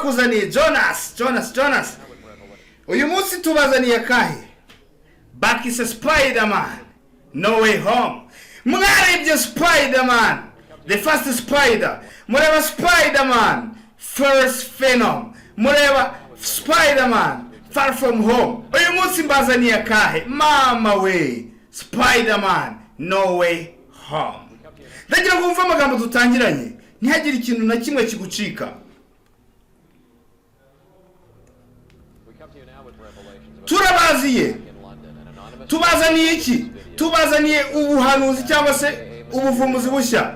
Twakuzaniye Jonas, Jonas, Jonas. Uyu munsi tubazaniye akahe? Bakise Spiderman No Way Home. Mwarebye Spiderman The First Spider, mureba Spiderman First Phenom, mureba Spiderman Far From Home. Uyu munsi mbazaniye akahe? Mama we, Spiderman No Way Home. Ndagira ngo wumve amagambo dutangiranye, ntihagire ikintu na kimwe kigucika. Turabaziye, tubazaniye iki? Tubazaniye ubuhanuzi cyangwa se ubuvumbuzi bushya.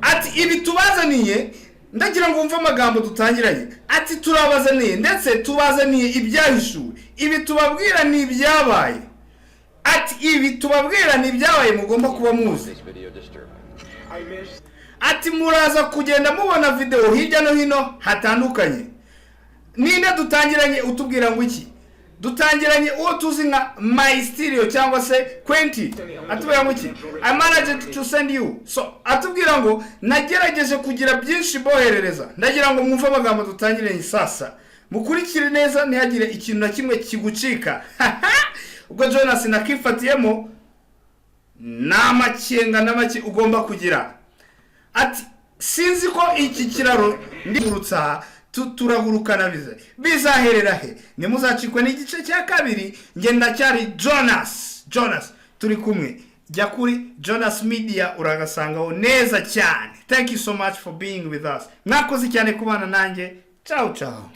Ati ibi tubazaniye, ndagira ngo wumve amagambo dutangiranye. Ati turabazaniye ndetse tubazaniye ibyahishuwe. Ibi tubabwira ni ibyabaye. Ati ibi tubabwira ni ibyabaye, mugomba kuba muzi. Ati muraza kugenda mubona videwo hirya no hino hatandukanye. Ninde dutangiranye utubwira ngo iki? Dutangiranye uwo tuzi nka Mysterio cyangwa se Quentin, atubwira ngo iki? "I managed to send you." So atubwira ngo nagerageje kugira byinshi boherereza. Ndagira ngo mwumve amagambo dutangiranye sasa, mukurikire neza, ntihagire ikintu na kimwe kigucika. Ubwo Jonas nakifatiyemo ni amakenga na make ugomba kugira. Ati sinzi ko iki kiraro ndigurutsa, turagurukana, bize bizaherera he? Ntimuzacikwe n'igice cya kabiri. Njye ndacyari Jonas, Jonas turi kumwe. Jya kuri Jonas Media uragasangaho neza cyane. Thank you so much for being with us. Mwakoze cyane kubana nanjye. Ciao ciao.